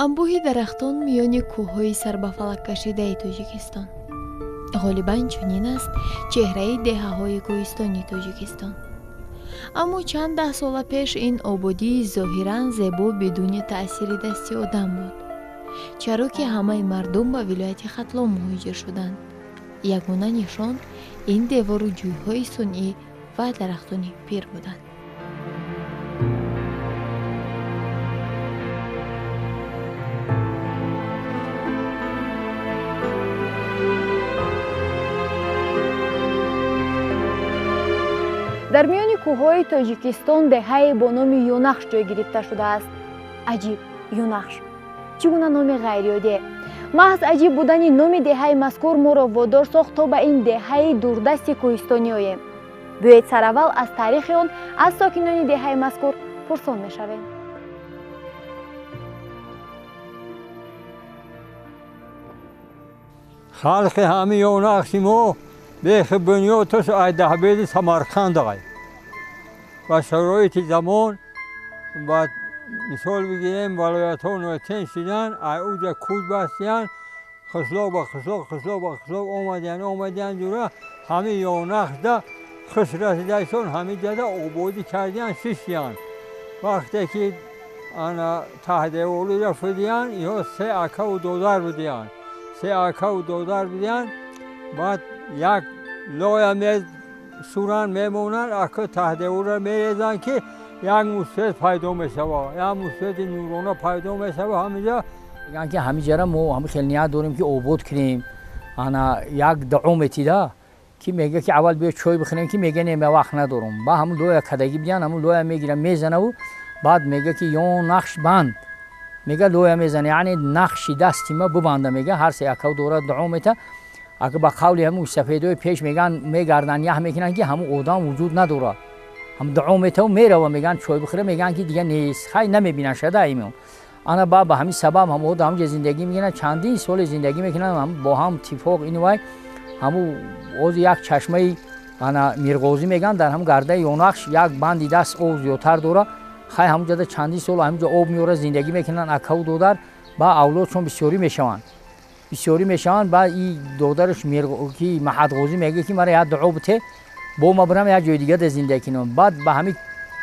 Анбӯҳи дарахтон миёни кӯҳҳои сарбафалаккашидаи Тоҷикистон. Ғолибан чунин аст чеҳраи деҳаҳои кӯҳистони Тоҷикистон. Аммо чанд даҳсола пеш ин ободии зоҳиран зебо бидуни таъсири дасти одам буд, чаро ки ҳамаи мардум ба вилояти Хатлон муҳоҷир шуданд. Ягона нишон ин девору ҷӯйҳои сунъӣ ва дарахтони пир буданд. Дар миёни кӯҳҳои Тоҷикистон деҳае бо номи Юнахш ҷой гирифта шудааст. Аҷиб, Юнахш чӣ гуна номи ғайриоддӣ? Маҳз аҷиб будани номи деҳаи мазкур моро водор сохт, то ба ин деҳаи дурдасти кӯҳистонӣ оем. Биёед сараввал аз таърихи он аз сокинони деҳаи мазкур пурсон мешавем. Халқи ҳами Юнахши мо бехи бунёдаш ай даҳбеди Самарқанд ай. Ба шароити замон ба мисол бигирем, валоятҳо нотен шидан, ай уҷа кӯч бастиян, қишлоқ ба қишлоқ, қишлоқ ба қишлоқ омадиян, омадиян ҷура ҳами Ёнахшда хиш расидаишон ҳами ҷада ободӣ кардиян, шиштиян. Вақте ки ана таҳдеволиро фидиян, иҳо се акаву додар будиян. Се акаву додар будиян, баъд як лоя месуранд, мемонанд, ака таҳдеволиро мерезанд, ки як мусфет пайдо мешавад, як мусфети нурона пайдо мешавад. Ҳаминҷа мегӯянд, ки ҳаминҷара мо ҳама хел ният дорем, ки обод кунем. Ана як дуо метида, ки мега, ки аввал биё чой бихӯрем, ки мега не, ма вақт надорам. Ба ҳамун лоя кадагӣ бидиҳанд, ҳамун лоя мегирам, мезанаву баъд мега, ки ё нақш банд, мега лоя мезана, яъне нақши дасти ма бибанда, мега ҳар се акав дорад дуо мета. Агар ба қавли ҳамун сафедои пеш меган, мегарданд, ях мекунанд, ки ҳамун одам вуҷуд надорад. Ҳам дуо метаву мерава, меган чой бихӯра, меган, ки дига нест, хай намебинанд шада имон. Ана ба ҳамин сабаб ҳам одам ҳамҷа зиндагӣ мекунанд, чандин соли зиндагӣ мекунанд бо ҳам тифоқ. Ин вай ҳаму оз як чашмаи ана Мирғозӣ меган, дар ҳам гардаи Ёнахш як банди даст об зиёдтар дора. Хай ҳамуҷада чандин сол ҳамҷа об меорад, зиндагӣ мекунанд акаву додар. Ба авлодшон бисёрӣ мешаванд, бисёрӣ мешаванд. Ба и додараш ки Маҳадғозӣ мега, ки мара як дуо бите, бо ма бирам як ҷои дига да зиндагӣ кунам. Баъд ба ҳами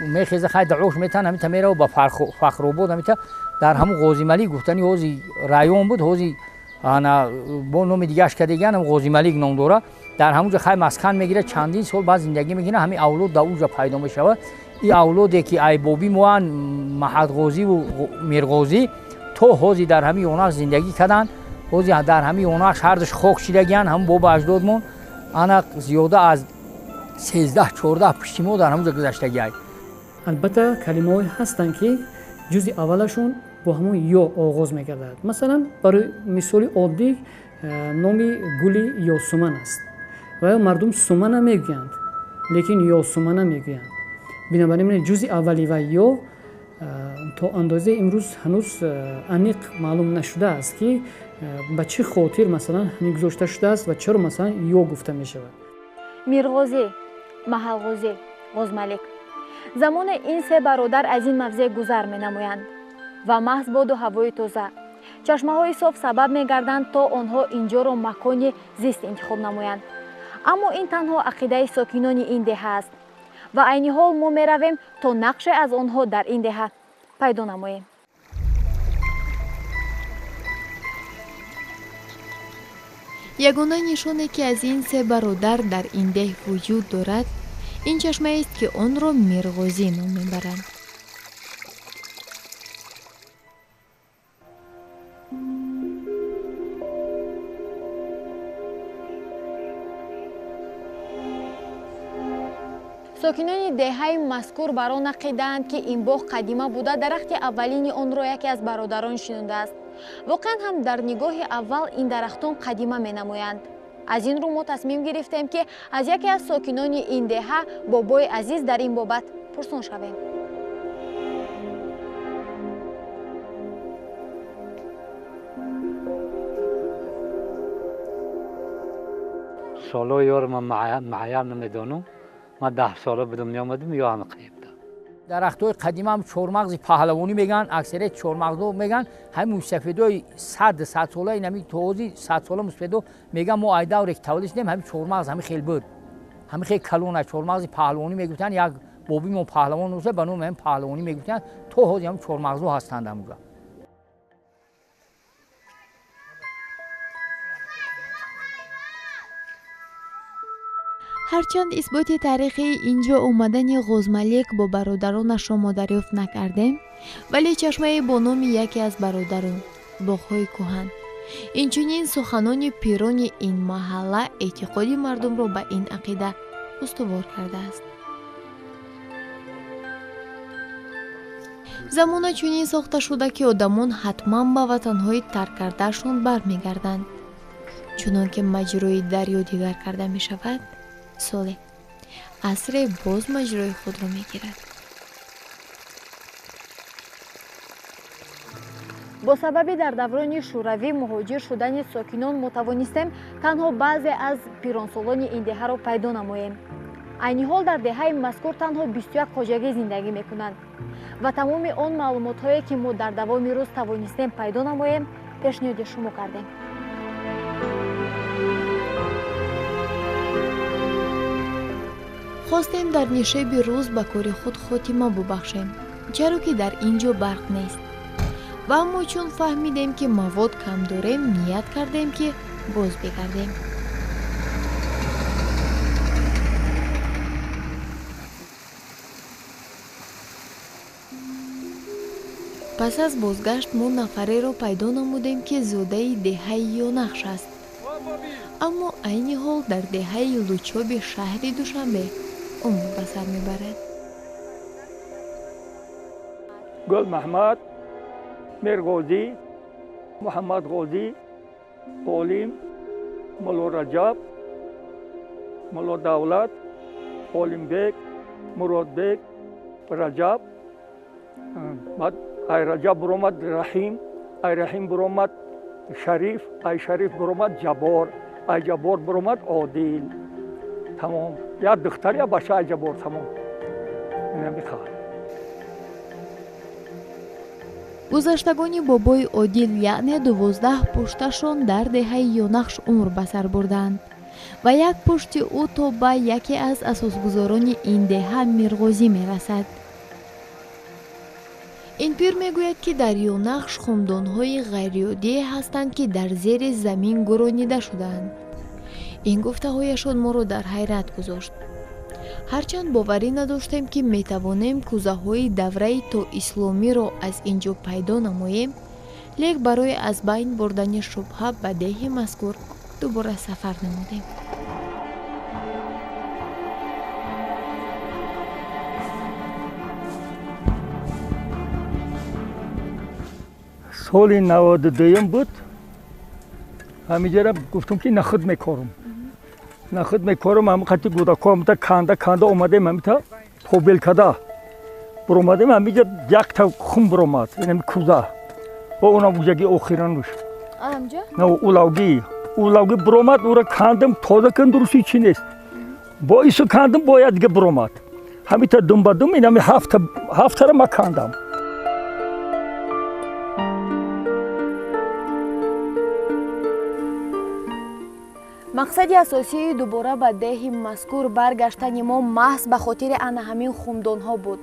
мехеза, хай дуош метан, ҳамита мерава ба Фахробод, ҳамита дар ҳамун Ғозималик гуфтани ҳози район буд, ҳози ана бо номи дигаш кадеган Ғозималик ном дора. Дар ҳамунҷа хай маскан мегирад, чандин сол баъд зиндагӣ мекунад. Ҳамин авлод дар уҷа пайдо мешавад. И авлоде ки айбоби моан Маҳадғозиву Мирғозӣ то ҳози дар ҳамин Ёнахш зиндагӣ карданд. Ҳози дар ҳамин Ёнахш ҳардуш хок шидагиянд, ҳамун боба аҷдодмон. Ана зиёда аз 13-14 пушти мо дар ҳамунҷа гузаштагиай. Албатта, калимаҳое ҳастанд, ки ҷузъи аввалашон бо ҳамон ё оғоз мегардад. Масалан, барои мисоли оддӣ, номи гули ёсуман аст ва ё мардум сумана мегӯянд, лекин ёсумана мегӯянд. Бинобар ин ҷузъи аввали ва ё то андозаи имрӯз ҳанӯз аниқ маълум нашудааст, ки ба чӣ хотир масалан ҳамин гузошта шудааст ва чаро масалан ё гуфта мешавад. Мирғозӣ, Маҳалғозӣ, Ғозмалик. Замоне ин се бародар аз ин мавзеъ гузар менамоянд ва маҳз боду ҳавои тоза, чашмаҳои соф сабаб мегарданд, то онҳо инҷоро макони зист интихоб намоянд. Аммо ин танҳо ақидаи сокинони ин деҳа аст ва айни ҳол мо меравем, то нақше аз онҳо дар ин деҳа пайдо намоем. Ягона нишоне, ки аз ин се бародар дар ин деҳ вуҷуд дорад, ин чашмаест, ки онро Мирғозӣ ном мебаранд. Сокинони деҳаи мазкур бар он ақидаанд, ки ин боғ қадима буда, дарахти аввалини онро яке аз бародарон шинондааст. Воқеан ҳам дар нигоҳи аввал ин дарахтон қадима менамоянд. Аз ин рӯ мо тасмим гирифтем, ки аз яке аз сокинони ин деҳа, бобои азиз, дар ин бобат пурсон шавем. Солҳои ёро ман муайян намедонам. Ман 10 сола будам, меомадам ё ҳама қиибда. Дарахтҳои қадима ҳам чормағзи паҳлавонӣ мегӯянд, аксарият чормағзо мегӯянд. Ҳамин мусафедои 100 солаи нами този 100 сола мусафедо мегӯянд. Мо ай давре ки таваллуд шудем, ҳамин чормағз ҳамин хел буд, ҳамин хел калона, чормағзи паҳлавонӣ мегуфтанд. Як бобимо паҳлавон боша, ба номи ҳамин паҳлавонӣ мегуфтанд. То ҳозир ҳамин чормағзо ҳастанд ҳамуҷа. Ҳарчанд исботи таърихии ин ҷо омадани Ғозмалик бо бародаронашро мо дарёфт накардем, вале чашмае бо номи яке аз бародарон, боғҳои кӯҳан, инчунин суханони пирони ин маҳалла эътиқоди мардумро ба ин ақида устувор кардааст. Замона чунин сохта шуда, ки одамон ҳатман ба ватанҳои тарк кардаашон бармегарданд. Чунон ки маҷрои дарё дигар карда мешавад, соле асре боз маҷрои худро мегирад. Бо сабаби дар даврони шӯравӣ муҳоҷир шудани сокинон, мо тавонистем танҳо баъзе аз пиронсолони ин деҳаро пайдо намоем. Айни ҳол дар деҳаи мазкур танҳо 21 хоҷагӣ зиндагӣ мекунанд ва тамоми он маълумотҳое, ки мо дар давоми рӯз тавонистем пайдо намоем, пешниҳоди шумо кардем. Хостем дар нишеби рӯз ба кори худ хотима бубахшем, чаро ки дар ин ҷо барқ нест. Ва аммо чун фаҳмидем, ки мавод кам дорем, ният кардем, ки боз бигардем. Пас аз бозгашт мо нафареро пайдо намудем, ки зодаи деҳаи Ёнахш аст, аммо айни ҳол дар деҳаи Лучоби шаҳри Душанбе умр ба сар мебарад. Гул Маҳмад, Мирғозӣ, Муҳаммадғозӣ, Олим, Мулло Раҷаб, Мулло Давлат, Олимбек, Муродбек, Раҷаб. Баъд ай Раҷаб буромад Раҳим, ай Раҳим буромад Шариф, ай Шариф буромад Ҷаббор, ай Ҷаббор буромад Одил. Тамом. Як духтар, як бача ай Ҷаббор, тамом. Ина мехоҳад. Гузаштагони бобои Одил, яъне 12 пушташон, дар деҳаи Ёнахш умр ба сар бурданд ва як пушти ӯ то ба яке аз асосгузорони ин деҳа Мирғозӣ мерасад. Ин пир мегӯяд, ки дар Ёнахш хумдонҳои ғайриоддие ҳастанд, ки дар зери замин гуронида шудаанд. Ин гуфтаҳояшон моро дар ҳайрат гузошт. Ҳарчанд боварӣ надоштем, ки метавонем кӯзаҳои давраи тоисломиро аз ин ҷо пайдо намоем, лек барои аз байн бурдани шубҳа ба деҳи мазкур дубора сафар намудем. Соли 92-юм буд. Ҳамиҷара гуфтум, ки нахуд мекорам, нахуд мекорам. Ҳами қати гудако ҳамита канда канда омадем, ҳамита побелкада буромадем. Ҳамиҷа якта хум буромад, инами куза ва онам уҷаги охирануш улавгӣ, улавгӣ буромад. Ура кандам, тоза кан, дурусти чи нест. Бо ису кандам, бояд дига буромад. Ҳамита дум ба дум инами ҳафта ҳафтара ма кандам. Мақсади асосии дубора ба деҳи мазкур баргаштани мо маҳз ба хотири ана ҳамин хумдонҳо буд.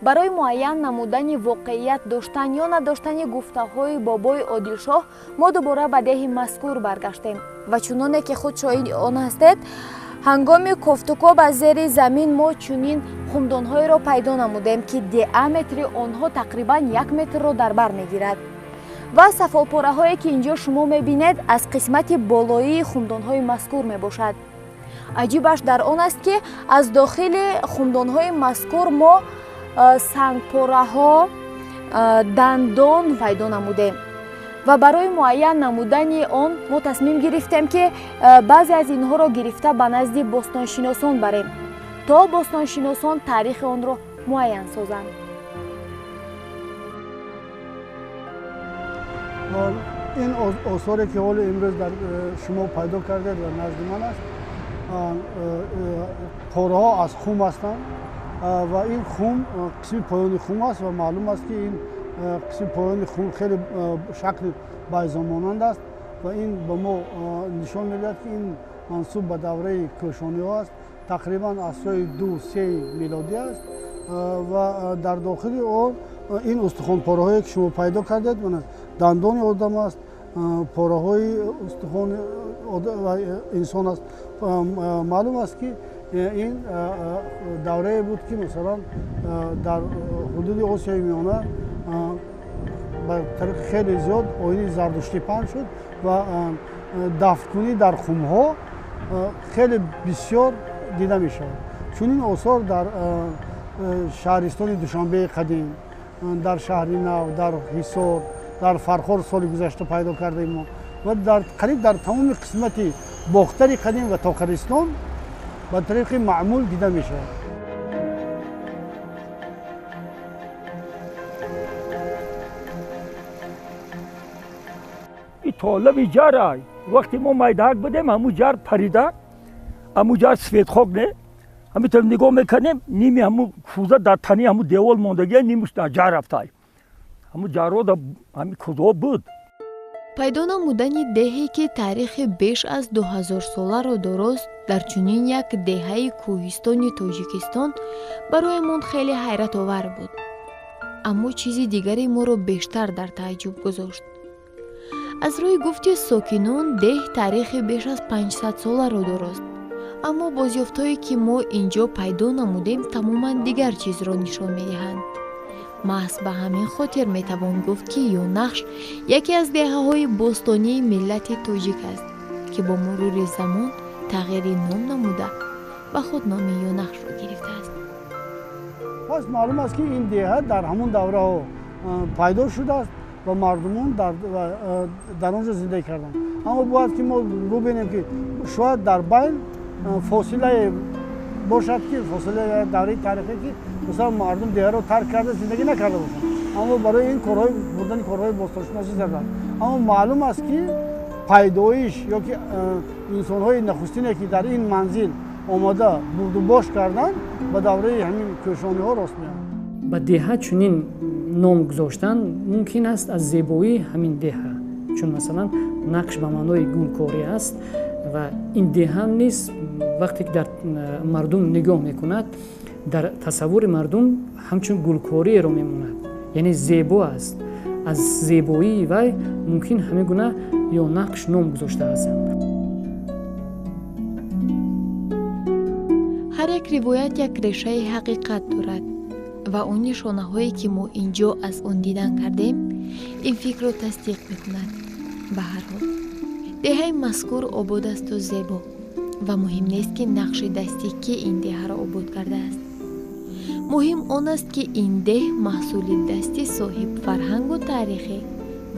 Барои муайян намудани воқеият доштан ё надоштани гуфтаҳои бобои Одилшоҳ мо дубора ба деҳи мазкур баргаштем ва чуноне ки худ шоҳиди он ҳастед, ҳангоми кофтукоб аз зери замин мо чунин хумдонҳоеро пайдо намудем, ки диаметри онҳо тақрибан 1 метрро дар бар мегирад ва сафолпораҳое, ки ин ҷо шумо мебинед, аз қисмати болоии хумдонҳои мазкур мебошад. Аҷибаш дар он аст, ки аз дохили хумдонҳои мазкур мо сангпораҳо, дандон пайдо намудем ва барои муайян намудани он мо тасмим гирифтем, ки баъзе аз инҳоро гирифта ба назди бостоншиносон барем, то бостоншиносон таърихи онро муайян созанд. Ин осоре, ки ҳоло имрӯз дар шумо пайдо кардед ва назди ман аст, пораҳо аз хум ҳастанд. Ва ин хум қисми поёни хум аст ва маълум аст, ки ин қисми поёни хум хеле шакли байзомонанд аст ва ин ба мо нишон медиҳад, ки ин мансуб ба давраи кӯшониҳо аст, тақрибан асрҳои 2-3 милодӣ аст. Ва дар дохили он ин устухонпораҳое, ки шумо пайдо кардед, дандони одам аст, пораҳои устухони инсон аст. Маълум аст, ки ин даврае буд, ки масалан дар ҳудуди Осиёи Миёна ба тариқи хеле зиёд оини зардуштӣ паҳн шуд ва дафнкунӣ дар хумҳо хеле бисёр дида мешавад. Чунин осор дар шаҳристони Душанбеи қадим, дар Шаҳри Нав, дар Ҳисор, дар Фархор соли гузашта пайдо кардаем мо ва дар қариб дар тамоми қисмати Бохтари қадим ва Токаристон ба тариқи маъмул дида мешавад. Толаби ҷарай вақте мо майдаак будем, ҳамун ҷар парида, ҳамун ҷар светхок не, ҳамитор нигоҳ мекардем, ними ҳамун кӯза дар тани ҳамун девол мондагия, нимуш дар ҷар рафтай, ҳамун ҷарро дар ҳамин кӯзаҳо буд. Пайдо намудани деҳе, ки таърихи беш аз 2000-соларо дорост, дар чунин як деҳаи кӯҳистони Тоҷикистон бароямон хеле ҳайратовар буд. Аммо чизи дигаре моро бештар дар тааҷҷуб гузошт. Аз рӯи гуфти сокинон, деҳ таърихи беш аз 500-соларо дорост, аммо бозёфтҳое, ки мо ин ҷо пайдо намудем, тамоман дигар чизро нишон медиҳанд. Маҳз ба ҳамин хотир метавон гуфт, ки Ёнақш яке аз деҳаҳои бостонии миллати тоҷик аст, ки бо мурури замон тағйири ном намуда ба худ номи Ёнақшро гирифтааст. Пас маълум аст, ки ин деҳа дар ҳамон давраҳо пайдо шудааст ва мардумон дар он ҷо зиндагӣ карданд. Аммо бояд ки мо бубинем, ки шояд дар байн фосилае бошад, ки фосилаи давраи таърихе, ки масалан мардум деҳаро тарк карда зиндагӣ накарда бошанд. Аммо барои ин корҳои бурдани корҳои бостоншиносӣ зарур. Аммо маълум аст, ки пайдоиш ё ки инсонҳои нахустине, ки дар ин манзил омода бурдубош карданд, ба давраи ҳамин кӯшониҳо рост меояд. Ба деҳа чунин ном гузоштан мумкин аст аз зебоии ҳамин деҳа, чун масалан нақш ба маънои гулкорӣ аст ва ин деҳа низ вақте ки дар мардум нигоҳ мекунад, дар тасаввури мардум ҳамчун гулкориеро мемонад, яъне зебо аст. Аз зебоии вай мумкин ҳамин гуна ё нақш ном гузоштаастанд. Ҳар як ривоят як решаи ҳақиқат дорад ва он нишонаҳое, ки мо ин ҷо аз он дидан кардем, ин фикрро тасдиқ мекунад. Ба ҳар ҳол, деҳаи мазкур обод асту зебо ва муҳим нест, ки нақши дасти кӣ ин деҳаро обод кардааст. Муҳим он аст, ки ин деҳ маҳсули дасти соҳибфарҳангу таърихӣ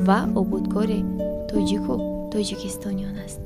ва ободкори тоҷику тоҷикистониён аст.